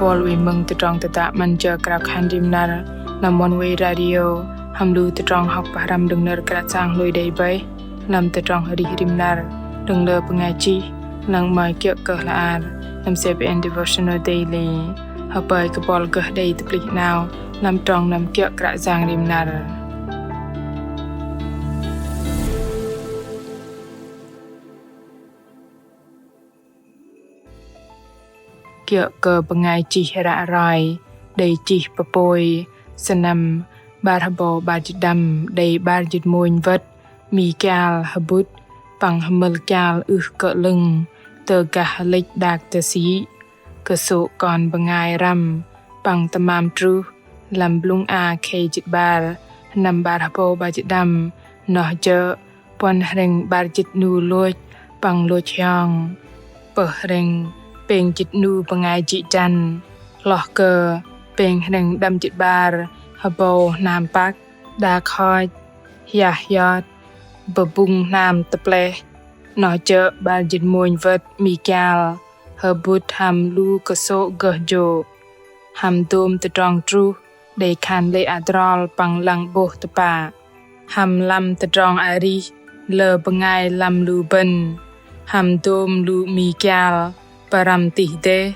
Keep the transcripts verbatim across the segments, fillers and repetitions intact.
Bol wei mơ̆ng tơdrong tơdă 'Măn Jơ Krao Khan Rim Năr lăm Oneway Radio hăm lu tơdrong hŏk pơhrăm đơ̆ng nơ̆r Kră Yang hlôi đei bơih lăm tơdrong arih rim năr đơ̆ng lơ bơngai chih lăng 'mơ̆i kiơ̆ kơ hla ar lăm CBN Devotional Daily. Hơpơi kơ bol gơh đei tơplih 'nao lăm trong năm kiơ̆ Kră Yang rim năr. Kiơ̆ kơ bơngai chih ră roi đei chih pơpôi, sơnăm 'bar hơbâu 'bar jĭt đăm đei 'bar jĭt mônh wơ̆t, mi kial hơbŭt păng hơmơ̆l kial ưh kơ 'lơ̆ng, tơ gah lĕch đak tơsĭ. Kơsô̆ kon bơngai răm păng tơmam truh lăm blŭng a khei jĭt 'bar, sơnăm 'bar hơbâu 'bar jĭt đăm, noh jơ̆ puăn hrĕng 'bar jĭt 'nu lôch păng lôch hiong. Pơh hrĕng pêng jĭt 'nu bơngai jĭ jăn, hloh kơ pêng hrĕng đăm jĭt 'bar hơbâu hnam păk, đak hoch, hiah hiot, bơbŭng hnam tơpleh, noh jơ̆ 'bar jĭt mônh wơ̆t, mi kial hơbŭt hăm lu kơsô̆ gơh jô̆. Hăm dôm tơdrong truh đei khan lê̆ adrol păng lăng 'bôh tơpă. Hăm lăm tơdrong arih lơ bơngai lăm lu bơ̆n, hăm dôm lu mi kial pơrăm tih dêh,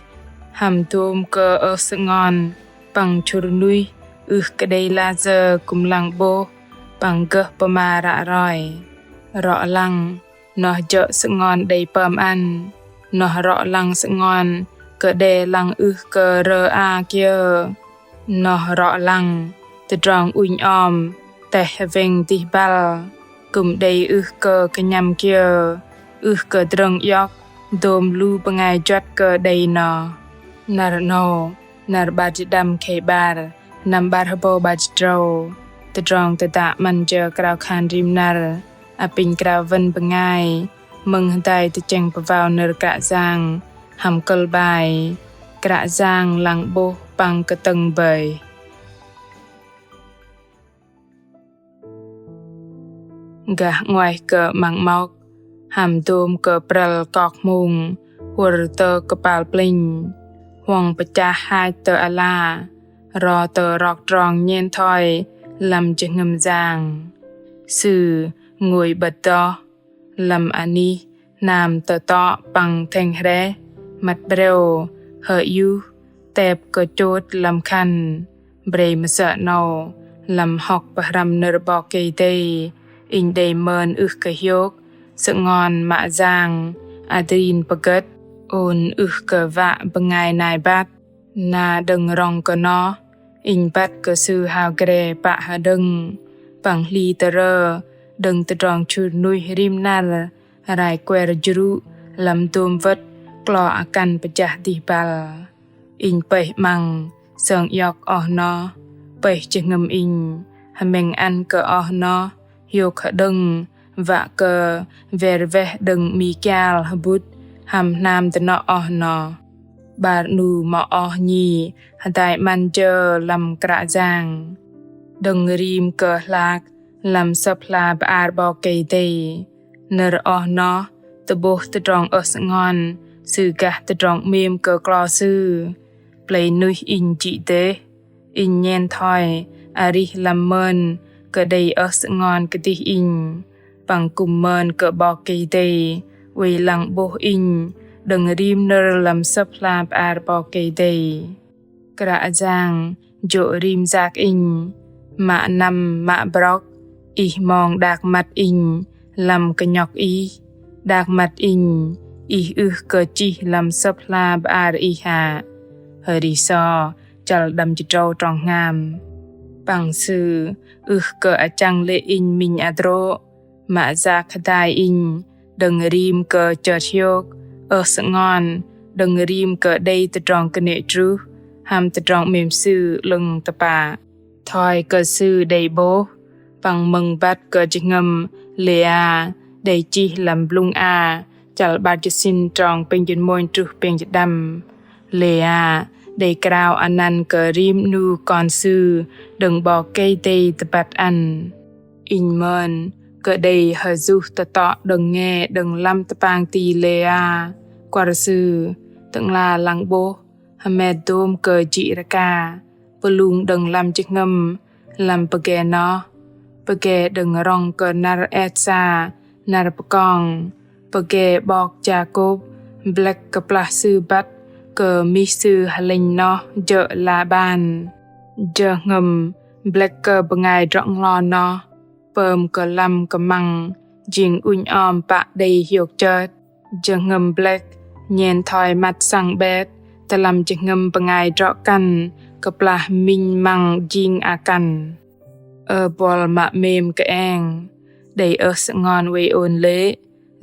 hăm dôm kơ ơh sơngon păng chŭr nuih ưh kơ đei lasơ kư̆m lăng 'bôh păng gơh pơma ră roi. Rŏ lăng noh jơ̆ sơngon đei pơm ăn, noh rŏ lăng sơngon kơ đe lăng ưh kơ rơ a kiơ, noh rŏ lăng tơdrong ŭnh om teh wĕng dih băl kư̆m đei ưh kơ kơnhăm kiơ, ưh kơ drơ̆ng iŏk dôm lu bơngai juăt kơ đei noh. Năr 'nâu, năr 'bar jĭt đăm khei 'bar, sơnăm 'bar hơbâu 'bar jĭt tơdrâu, tơdrong tơdă 'Măn Jơ Krao Khan Rim Năr apinh krao wơ̆n bơngai mơ̆ng hơdai tơchĕng pơvao nơ̆r Kră Yang hăm kơ̆l bai Kră Yang lăng 'bôh păng kơtơ̆ng bơih. Gah 'nguaih kơ 'măng 'mŏk, hăm dôm kơ prăl kok hmông, hŭr tơ kơpal plĕnh, huŏng pơchah hach tơ ala, ro tơ rok trong nhen thoi lăm jơhngơ̆m Yang. Sư ngôi 'bơ̆t doh, lăm anih hnam tơtŏ păng thĕng hrĕh, măt 'brêu, hơyuh, tep kơchôt lăm khăn. Brei mơsơ̆ 'nâu lăm hŏk pơhrăm nơ̆r 'Bok Kei-Dei, inh đei mơn ưh kơ hiôk sơngon mă yang adrin pơgơ̆t, ôn ưh kơ wă bơngai nai băt. Na đơ̆ng rŏng kơ noh, inh băt kơ sư hao gre pă hơđơ̆ng, păng hli tơrơ đơ̆ng tơdrong chŭr nuih rim năr, rai kuer jrŭ lăm dôm wơ̆t klo akăn pơjah dih băl. Inh pơih 'măng sơng iŏk oh noh, pơih jơhngơ̆m inh hơmĕng ăn kơ oh noh hiôk hơđơ̆ng, wă kơ wer weh đơ̆ng mi kial hơbŭt hăm hnam dơnŏ oh noh. 'Bar 'nu mŏ oh nhi hơdai 'măn jơ lăm Kră Yang, đơ̆ng rim kơ hlak lăm Sơ̆p hla bơar 'Bok Kei-Dei. Nơ̆r oh noh tơ'bôh tơdrong ơh sơngon, sư gah tơdrong 'mêm kơ klo sư. Plei nuih inh jĭ dêh, inh nhen thoi arih lăm mơn kơ đei ơh sơngon kơdih inh, păng kư̆m mơn kơ 'Bok Kei-Dei oei lăng 'bôh inh đơ̆ng rim nơ̆r lăm Sơ̆p hla bơar 'Bok Kei-Dei. Kră Yang jô̆ rim yak inh, mă năm mă brŏk, Ih mong đak măt inh lăm kơnhŏk Ih, đak măt inh Ih ưh kơ chih lăm Sơ̆p hla bơar Ih hă. Hơri sô chăl đăm jĭt tơdrâu trong hngam. Păng Sư ưh kơ achăng lê̆ inh minh hơdrô̆, mă yak hơdai inh đơ̆ng rim kơ chơt hiôk, ơh sơngon đơ̆ng rim kơ đei tơdrong kơnê̆ truh hăm tơdrong 'mêm Sư 'lơ̆ng tơpă. Thoi kơ Sư đei 'bôh, păng mơ̆ng băt kơ jơhngơ̆m Lêa đei chih lăm blŭng a chăl 'bar jĭt sĭn trong pêng jĭt mônh truh pêng jĭt đăm. Lêa đei krao anăn kơ rim 'nu kon sư đơ̆ng 'Bok Kei-Dei tơbăt ăn. Inh mơn kơ đei hơyuh tơtŏ đơ̆ng nge đơ̆ng lăm tơpang ti Lêa, kuăr sư, Tơ'ngla lăng 'bôh hơmet dôm kơ jĭ rơka, pơlung đơ̆ng lăm jơhngơ̆m, lăm pơge noh, pơge đơ̆ng rŏng kơ năr et sa, năr pơkong, pơge 'bok Jakôp blĕk kơplah sư băt kơ mih sư hơlĕnh noh jơ̆ Laban. Jơhngơ̆m blĕk kơ bơngai drŏ-nglo noh pơm kơ lăm kơmăng jing ŭnh om pă đei hiôk chơt. Jơhngơ̆m blĕk nhen thoi măt săng 'bet tơ lăm jơhngơ̆m bơngai drŏ kăn kơplah minh măng jing akăn. Ơ buăl mă 'mêm kơeng, đei ơh sơngon oei ôn lê̆,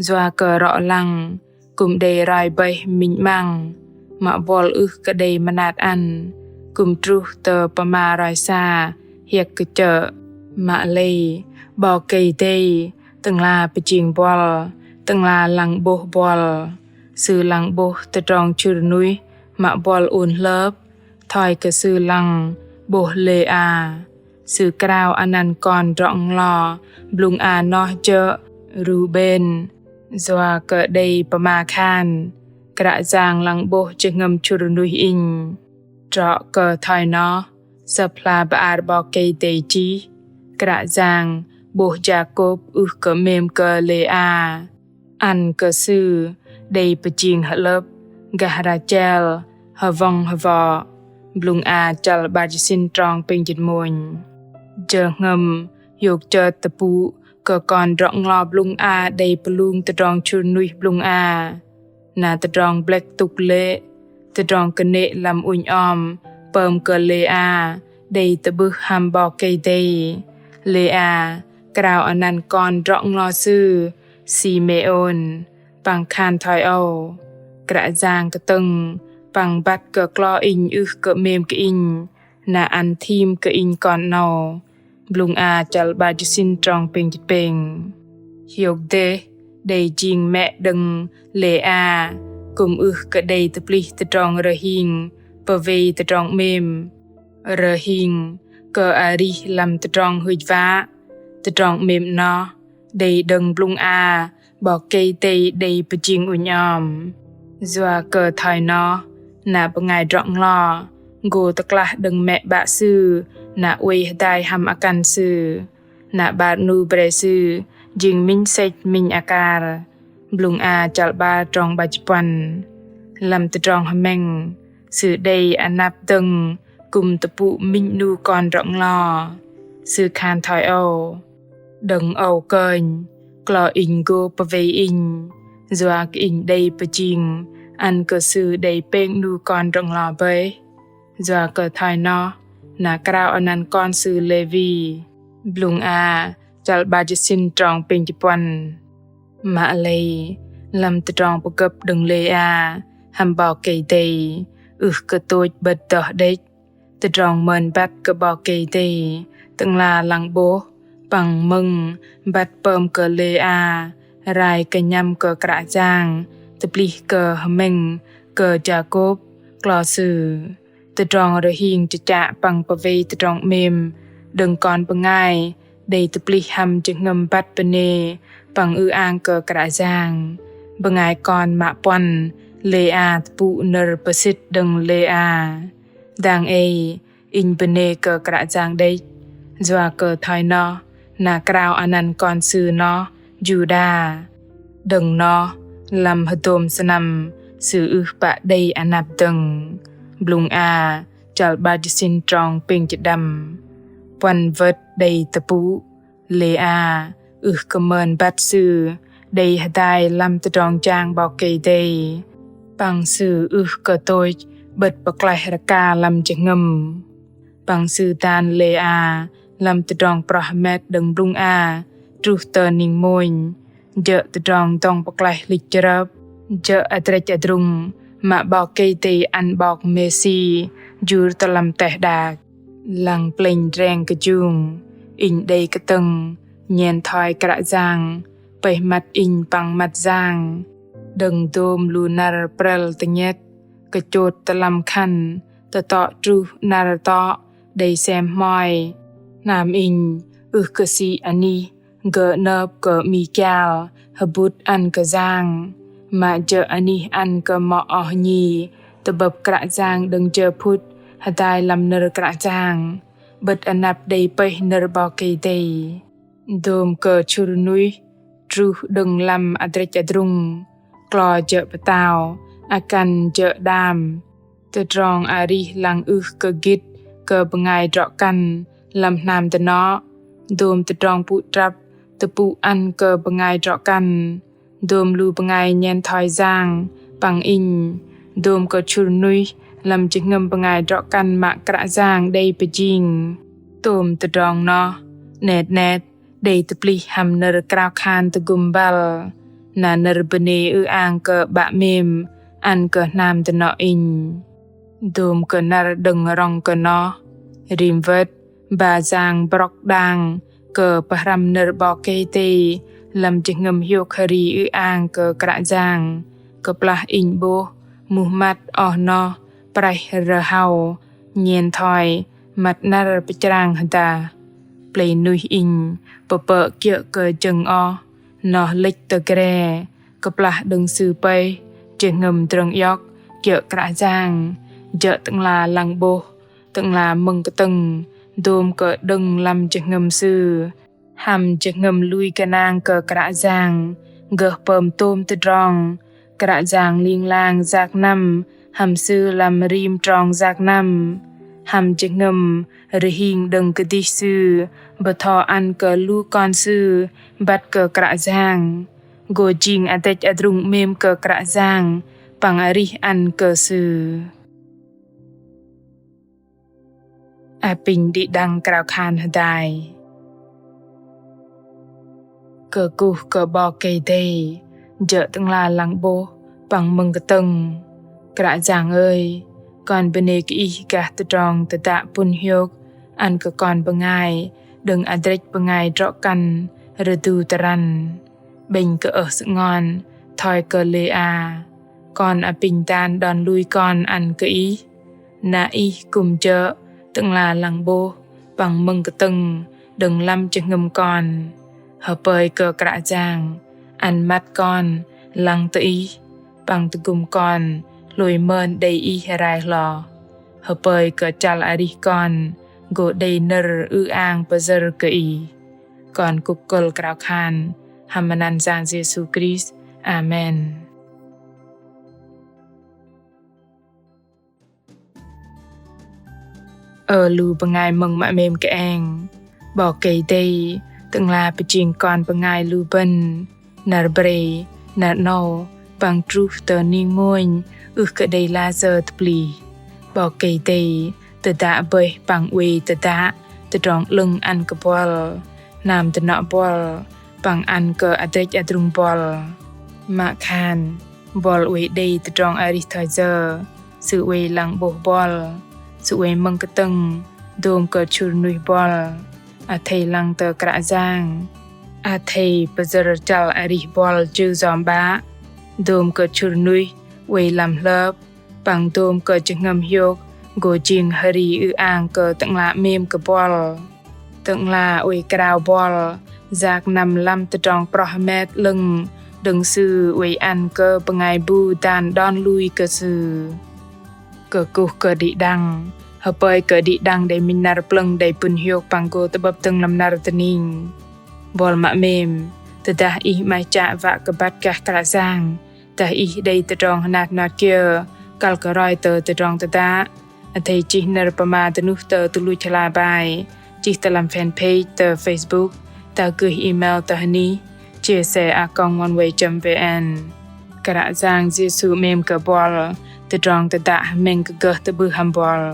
yua kơ rŏ lăng kư̆m đei roi bơih minh 'măng, mă buăl ưh kơ đei mơnat ăn, kư̆m truh tơ pơma roi sa hiĕk kơchơ̆. Mă lei 'Bok Kei-Dei, Tơ'ngla pơjing buăl, Tơ'ngla lăng 'bôh buăl. Sư lăng 'bôh tơdrong chŭr nuih mă buăl ôn hlơp, thoi kơ Sư lăng 'bôh Lêa. Sư krao anăn kon drŏ-nglo blŭng a noh jơ̆ Ruben, yua kơ đei pơma khan: Kră Yang lăng 'bôh jơhngơ̆m chŭr nuih inh. Trŏ kơ thoi noh, Sơ̆p hla bơar 'Bok Kei-Dei chih: Kră Yang 'bôh Jakôp ưh kơ 'mêm kơ Lêa, ăn kơ sư đei pơjing hơlơ̆p gah Rachel hơwŏng hơwŏ. Blŭng a chăl 'bar jĭt sĭn trong pêng jĭt mônh. Jơhngơ̆m hiôk chơt tơpŭ kơ kon drŏ-nglo blŭng a đei pơlung tơdrong chŭr nuih blŭng a. Na tơdrong blĕk tŭk lê̆, tơdrong kơnê̆ lăm ŭnh om pơm kơ Lêa đei tơ'bưh hăm 'Bok Kei-Dei. Lêa krao anăn kon drŏ-nglo sư Simêôn, păng khan thoi âu: Kră Yang kơtơ̆ng păng băt kơ klo inh ưh kơ 'mêm kơ inh, na ăn thim kơ inh kon 'nâu. Blŭng a chăl 'bar jĭt sĭn trong pêng jĭt pêng. Hiôk dêh đei jing mĕ đơ̆ng Lêa kư̆m ưh kơ đei tơplih tơdrong rơhing pơwei tơdrong 'mêm. Rơhing kơ arih lăm tơdrong hưch wă, tơdrong 'mêm noh đei đơ̆ng blŭng a 'Bok Kei-Dei đei pơjing ŭnh om. Yua kơ thoi noh, na bơngai drŏ-nglo gô tơklah đơ̆ng mĕ 'bă sư na oei hơdai hăm akăn sư, na 'bar 'nu bre sư jing minh sĕch minh akar. Blŭng a chăl 'bar trong 'bar jĭt puăn. Lăm tơdrong hơmĕng, sư đei anăp dơ̆ng kư̆m tơpŭ minh 'nu kon drŏ-nglo. Sư khan thoi âu: Đơ̆ng âu kơnh, klo inh gô pơwei inh, yua kơ inh đei pơjing ăn kơ sư đei pêng 'nu kon drŏ-nglo bơih. Yua kơ thoi noh, na krao anăn kon sư Lêwi. Blŭng a chăl 'bar jĭt sĭn trong pêng jĭt puăn. Mă lei, lăm tơdrong pơgơ̆p đơ̆ng Lêa hăm 'Bok Kei-Dei ưh kơ tôch 'bơ̆t dŏh đĕch. Tơdrong mơn băt kơ 'Bok Kei-Dei, Tơ'ngla lăng 'bôh păng mơ̆ng băt pơm kơ Lêa rai kơnhăm kơ Kră Yang tơplih kơ hơmĕng kơ Jakôp klo sư. Tơdrong rơhing chơchă păng pơwei tơdrong 'mêm đơ̆ng kon bơngai đei tơplih hăm jơhngơ̆m băt bơnê păng ư-ang kơ Kră Yang. Bơngai kon mă puăn Lêa tơpŭ nơ̆r pơsĭt đơ̆ng Lêa: Dang ei inh bơnê kơ Kră Yang đĕch, yua kơ thoi noh na krao anăn kon sư noh Juđa. Đơ̆ng noh lăm hơdôm sơnăm sư ưh pă đei anăp dơ̆ng. Blŭng a chăl 'bar jĭt sĭn trong pêng jĭt đăm. Puăn wơ̆t đei tơpŭ Lêa ưh kơ mơn băt sư đei hơdai lăm tơdrong jang 'Bok Kei-Dei, păng sư ưh kơ tôch 'bơ̆t pơklaih rơka lăm jơhngơ̆m. Păng sư dan Lêa lăm tơdrong proh hơmet đơ̆ng blŭng a truh tơ ning mônh, jơ̆ tơdrong dŏng pơklaih hlĭch chrơp, jơ̆ adrĕch adrung mă 'Bok Kei-Dei ăn 'Bok Mêsi jur tơ lăm teh đak. Lăng plĕnh dreng kơjung, inh đei kơtơ̆ng nhen thoi Kră Yang pơih măt inh păng măt yang. Đơ̆ng dôm lu năr prĕl tơnhĕt, kơchôt tơ lăm khăn, tơtŏ truh năr tŏ đei sem hmoi. Hnam inh ưh kơ sĭ anih gơ̆ nơ̆p kơ 'mi kial hơbŭt ăn kơ yang, mă jơ̆ anih ăn kơ mŏ oh nhi tơ'bơ̆p Kră Yang đơ̆ng jơ phŭt hơdai lăm nơ̆r Kră Yang, 'bơ̆t anăp đei pơih nơ̆r 'Bok Kei-Dei. Dôm kơ chŭr nuih truh đơ̆ng lăm adrĕch adrung, klo jơ̆ pơtao, akăn jơ̆ đam. Tơdrong arih lăng ưh kơ gĭt kơ bơngai drŏ kăn lăm hnam dơnŏ. Dôm tơdrong pŭ trăp tơpŭ ăn kơ bơngai drŏ kăn. Dôm lu bơngai nhen thoi Yang păng inh. Dôm kơ chŭr nuih lăm jơhngơ̆m bơngai drŏ kăn mă Kră Yang đei pơjing. Tôm tơdrong noh 'net 'net đei tơplih hăm nơ̆r krao khan tơgŭm băl, na nơ̆r bơnê ư-ang kơ 'Bă 'mêm ăn kơ hnam dơnŏ inh. Dôm kơ năr đơ̆ng rŏng kơ noh, rim wơ̆t ba Yang brŏk đang kơ pơhrăm nơ̆r 'Bok Kei-Dei lăm jơhngơ̆m hiôk hri ư-ang kơ Kră Yang, kơplah inh 'bôh muh măt oh noh praih rơhao, nhen thoi măt 'năr pơchrang hơdah. Plei nuih inh pơpơ̆ kiơ̆ kơ jơ̆ng oh, noh lĕch tơgre, kơplah đơ̆ng Sư pơih jơhngơ̆m drơ̆ng iŏk kiơ̆ Kră Yang, jơ̆ Tơ'ngla lăng 'bôh, Tơ'ngla mơ̆ng kơtơ̆ng, dôm kơ đơ̆ng lăm jơhngơ̆m Sư. Hăm jơhngơ̆m lui gơnang kơ Kră Yang, gơh pơm tôm tơdrong, Kră Yang ling lang yak năm hăm Sư lăm rim trong yak năm. Hăm jơhngơ̆m rơhing đơ̆ng kơdih Sư bơtho ăn kơ lu kon Sư băt kơ Kră Yang, gô jing adrĕch adrung 'mêm kơ Kră Yang păng arih ăn kơ Sư. Apinh đĭ đăng krao khan hơdai. Kơkuh kơ 'Bok Kei-Dei, jơ̆ Tơ'ngla lăng 'bôh păng mơ̆ng kơtơ̆ng. Kră Yang ơi, kon bơnê kơ Ih gah tơdrong tơdă pŭn hiôk ăn kơ kon bơngai đơ̆ng adrĕch bơngai drŏ kăn rơdu tơrăn. 'Bĕnh kơ ơh sơngon thoi kơ Lêa, kon apinh dan đon lui kon ăn kơ Ih. Na Ih kư̆m jơ̆ Tơ'ngla lăng 'bôh păng mơ̆ng kơtơ̆ng đơ̆ng lăm jơhngơ̆m kon. Hơpơi kơ Kră Yang ăn măt kon lăng tơ Ih, păng tơgŭm kon hlôi mơn đei Ih rai hloh. Hơpơi kơ chăl arih kon gô đei nơ̆r ư-ang pơyơ̆r kơ Ih. Kon kŭk kơ̆l krao khan hăm anăn Yang Yêsu Krist. Amen. Ơ lu bơngai mơ̆ng mă 'mêm kơeng, 'Bok Kei-Dei Tơ'ngla pơjing kon bơngai lu bơ̆n, năr bre, năr 'nâu, păng truh tơ ning mônh, ưh kơ đei layơ tơplih. 'Bok Kei-Dei tơdă bơih păng oei tơdă tơdrong 'lơ̆ng ăn kơ buăl, hnam dơnŏ buăl, păng ăn kơ adrĕch adrung buăl. Mă khan buăl oei đei tơdrong arih thoi yơ, Sư oei lăng 'bôh buăl, Sư oei mơ̆ng kơtơ̆ng dôm kơ chŭr nuih buăl, athei lăng tơ Kră Yang, athei pơyơ̆r chăl arih buăl chư yom 'Bă, dôm kơ chŭr nuih oei lăm hlơp, păng dôm kơ jơhngơ̆m hiôk gô jing hri ư-ang kơ Tơ'ngla 'mêm kơ buăl. Tơ'ngla oei krao buăl yak năm lăm tơdrong proh hơmet 'lơ̆ng đơ̆ng Sư oei ăn kơ bơngai bu dan đon lui kơ Sư. Kơkuh kơ đĭ đăng, hơpơi kơ đĭ đăng đei minh năr plơ̆ng đei pŭn hiôk păng gô tơ'bơ̆p dơ̆ng lăm năr dơning. Buăl mă 'mêm, tơdah ih 'maih chă wă kơ băt gah Kră Yang, dah ih đei tơdrong hơnat hơnot kiơ kăl kơ roi tơ tơdrong tơdă, athei chih nơ̆r pơma dơnuh tơ tơluch hla bơar, chih tơ lăm fanpage tơ Facebook, dah gơih email tơ hơnih chia sẻ a còng oneway chấm vn. Kră Yang Yêsu 'mêm kơ buăl, tơdrong tơdă hơmĕng kơ gơh tơ'bưh hăm buăl.